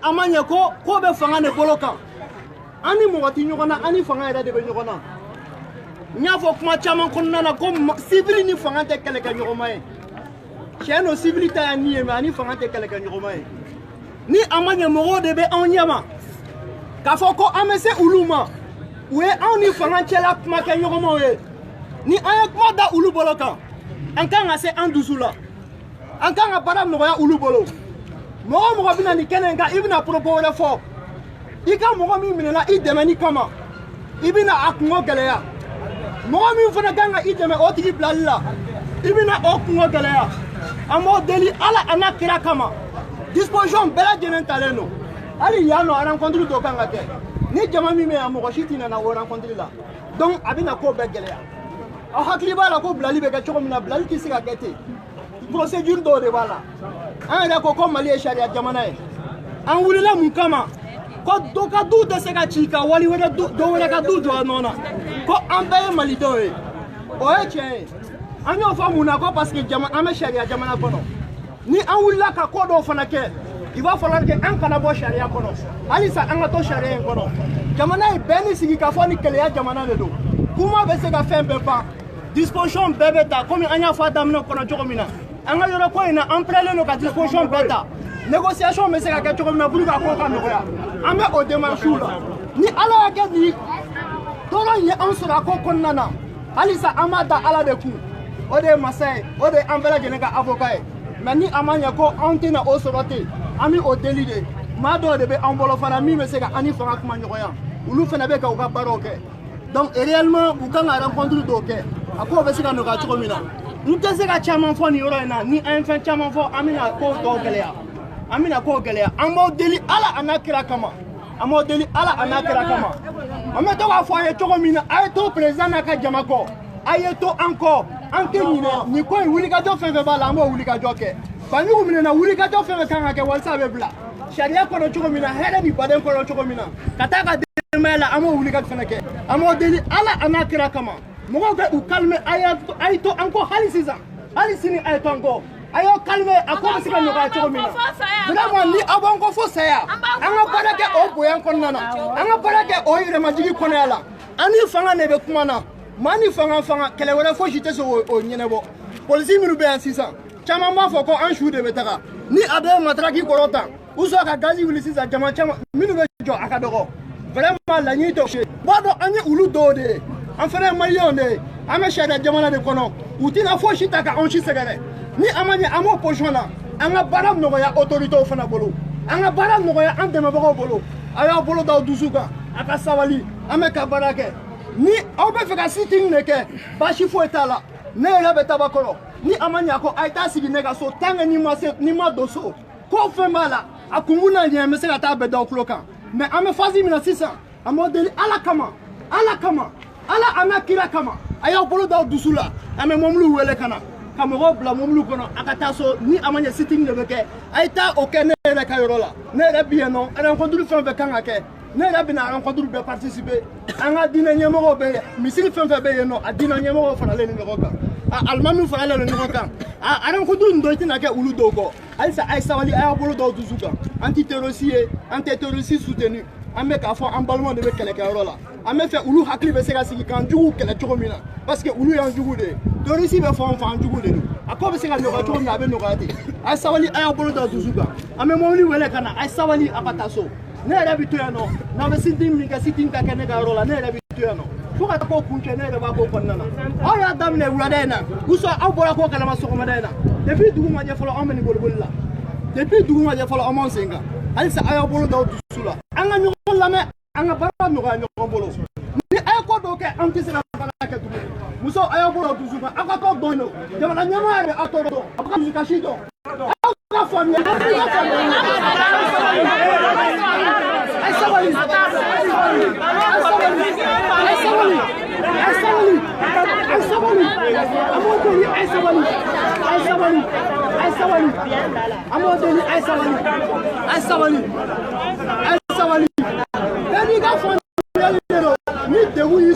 A ma ɲɛ ko ko bɛ fanga de bolo kan, an ni mɔgɔ tɛ ɲɔgɔn na, an ni fanga yɛrɛ de bɛ ɲɔgɔn na. N y'a fɔ kuma caman kɔnɔna na ko civil ni fanga tɛ kɛlɛ kɛ ɲɔgɔnma ye. Tiɲɛ don, civil ta y'a ni ye, mais ani fanga tɛ kɛlɛ kɛ ɲɔgɔnma ye. Ni a ma ɲɛ, mɔgɔw de bɛ anw ɲɛma k'a fɔ ko an bɛ se olu ma, u ye anw ni fanga cɛla kuma kɛ ɲɔgɔnmaw ye. Ni an ye kuma da olu bolo kan, an kan ka se an dusu la, an kan ka baara nɔgɔya olu bolo. Mɔgɔ o mɔgɔ bɛna nin kɛnɛ in kan, i bɛna propos wɛrɛ fɔ i ka mɔgɔ min minɛna i dɛmɛni kama, i bɛna a kungo gɛlɛya. Mɔgɔ min fana kan ka i dɛmɛ o tigi bilali la, i bɛna o kungo gɛlɛya. An b'o deli Ala a n'a kira kama. Disposition bɛɛ lajɛlen talen don. Hali yan nɔ, rencontre dɔ kan ka kɛ ni jama min bɛ yan, mɔgɔ si tɛ na o rencontre la. Donc a bɛna ko bɛɛ gɛlɛya. Aw hakili b'a la ko bilali bɛ kɛ cogo min na, bilali tɛ se ka kɛ ten, procédure dɔw de b'a la. An yɛrɛ ko ko Mali ye sariya jamana ye. An wulila mun kama? Ko dɔ ka du tɛ se ka ci ka wali wɛrɛ du, dɔ wɛrɛ ka du jɔ a nɔ na, ko an bɛɛ ye malidenw ye. O ye tiɲɛ ye. An y'o fɔ mun na? Ko parce que jama, an bɛ sariya jamana kɔnɔ. Ni an wulila ka ko dɔw fana kɛ, il va falloir que an kana bɔ sariya kɔnɔ, halisa an ka to sariya in kɔnɔ. Jamana ye bɛn ni sigi ka fɔ ni kɛlɛya jamana de don. Kuma bɛ se ka fɛn bɛɛ ban, disposition bɛɛ bɛ ta. Komi an y'a fɔ a daminɛ kɔnɔ cogo min na, an ka yɔrɔ ko in na, an pɛrɛlen don ka disposition bɛɛ ta. Négociation bɛ se ka kɛ cogo min na pour que a ko ka nɔgɔya, an bɛ o démarche la. Ni Ala y'a kɛ, ni tɔɔrɔ in ye an sɔrɔ a ko kɔnɔna na, halisa an b'a da Ala de kun, o de ye masa ye, o de ye an bɛɛ lajɛlen ka avocat ye. Mais ni a ma ɲɛ ko anw tɛna o sɔrɔ ten, an bɛ o deli de. Maa dɔw de bɛ an bolo fana min bɛ se ka an ni fanga kuma ɲɔgɔnya, olu fana bɛ ka u ka baaraw kɛ. Donc réellement, u kan ka rencontre dɔw kɛ, a ko bɛ se ka nɔgɔya cogo min na. N tɛ se ka caman fɔ nin yɔrɔ in na. Ni an ye fɛn caman fɔ, an bɛna ko tɔw gɛlɛya, an bɛna ko gɛlɛya. An b'aw deli Ala a n'a kira kama, an b'aw deli Ala a n'a kira kama. An bɛ to k'a fɔ a ye cogo min na, a ye to président n'a ka jama kɔ, a ye to an kɔ, an tɛ ɲinɛ nin ko in. Wulikajɔ fɛn fɛn b'a la, an b'o wulikajɔ kɛ. Banjugu minɛna, wulikajɔ fɛn fɛn kan ka kɛ walasa a bɛ bila sariya kɔnɔ cogo min na, hɛrɛ ni baden kɔnɔ cogo min na, ka taa ka denbaya la, an b'o wulikajɔ fɛnɛ kɛ. An b'o deli Ala a n'a kira kama, mɔgɔw kɛ u calmer. A ye to an kɔ hali sisan, hali sini a ye to an kɔ, a y'aw calmer, a ko bɛ se ka nɔgɔya cogo min na. Vraiment, ni aw b'an kɔ fo saya, an ka baara kɛ o bonya kɔnɔna na, an ka baara kɛ o yɛrɛmajigi kɔnɔya la. An ni fanga de bɛ kuma na. Maa ni fanga, fanga kɛlɛ wɛrɛ fosi tɛ se k'o ɲɛnabɔ. Polisi minnu bɛ yan sisan, caman b'a fɔ ko an su de bɛ taga. Ni a dɔ ye mataraki kɔrɔ ta, u sɔrɔ ka gazi wuli sisan, jama caman minnu bɛ jɔ, a ka dɔgɔ. Vraiment, laɲini tɛ o ye. B'a dɔn an ye olu dɔw de ye, an fana ye maliyɛnw de ye, an bɛ sariya jamana de kɔnɔ. U tɛna fosi ta ka anw si sɛgɛrɛ. Ni an ma ɲɛ, an b'o position na. An ka baara nɔgɔya autorités fana bolo, an ka baara nɔgɔya an dɛmɛbagaw bolo. A y'aw bolo d'aw dusu kan, a ka sabali, an bɛ ka baara kɛ. Ni aw bɛ fɛ ka sit-in de kɛ, baasi foyi t'a la. Ne yɛrɛ bɛ Tabakɔrɔ. Ni a ma ɲɛ ko a ye taa sigi ne ka so, tant que ni ma se, ni ma don so, ko fɛn b'a la, a kunkun n'a ɲɛ, n bɛ se ka taa bɛɛ da aw tulo kan. Mais an bɛ phase min na sisan, an b'aw deli Ala kama, Ala kama, Ala a n'a kira kama, a y'aw bolo d'aw dusu la. An bɛ mɔbiliw wele ka na ka mɔgɔw bila mɔbiliw kɔnɔ, a ka taa so. Ni a ma ɲɛ, sit-in de bɛ kɛ, a ye taa o kɛ ne yɛrɛ ka yɔrɔ la. Ne yɛrɛ bi yen nɔ, rencontre fɛn fɛn kan ka kɛ, ne yɛrɛ bɛna rencontre bɛɛ participer. An ka diinɛ ɲɛmɔgɔw bɛ yen, misiri fɛn fɛn bɛ yen nɔ, a diinɛ ɲɛmɔgɔw faralen ni ɲɔgɔn kan, a alimamiw faralen ni ɲɔgɔn kan, a rencontre nin dɔ tɛna kɛ olu dɔw kɔ. Halisa a ye sabali, a y'a bolo d'aw dusu kan. An tɛ terroriste ye, an tɛ terroriste soutenu. An bɛ k'a fɔ an balimaw de bɛ kɛlɛkɛyɔrɔ la, an bɛ fɛ olu hakili bɛ se ka sigi k'an juguw kɛlɛ cogo min na, parce que olu y'an jugu de ye. Terroriste bɛ fan o fan, an jugu de don. A ko bɛ se ka nɔgɔya cogo min na, a bɛ nɔgɔya ten. A ye sabali, a y'aw bolo da dusu kan. An bɛ mobili wele ka na, a ye sabali, a ka taa so. Ne yɛrɛ bɛ to yan nɔ. N'aw bɛ sit-in min kɛ, sit-in ka kɛ ne ka yɔrɔ la. Ne yɛrɛ bɛ to yan nɔ fo ka ko kuncɛ. Ne yɛrɛ b'a ko kɔnɔna na. Aw y'a daminɛ wulada in na, ou soit aw bɔra ko kalama sɔgɔmada in na. Depuis dugu ma jɛ fɔlɔ, anw bɛ nin boliboli la. Depuis dugu ma jɛ fɔlɔ, an b'anw sen kan. Halisa a y'aw bolo d'aw dusu la, an ka ɲɔgɔn lamɛn, an ka baara nɔgɔya ɲɔgɔn bolo. Ni a ye ko dɔw kɛ, an tɛ se ka baara kɛ tuguni. Musow, a y'aw bolo d'aw dusu kan, aw ka t'aw dɔn. Jamana ɲɛmaa yɛrɛ bɛ aw tɔɔrɔ dɔn, aw ka dusukasi dɔn, aw ka faamuya, aw ka faamuya. A ye sabali, a ye sabali, a ye sabali, a ye sabali, a ye sabali. An b'o deli, a ye sabali, a ye sabali, a ye sabali. An b'o deli, a ye sabali, a ye sabali.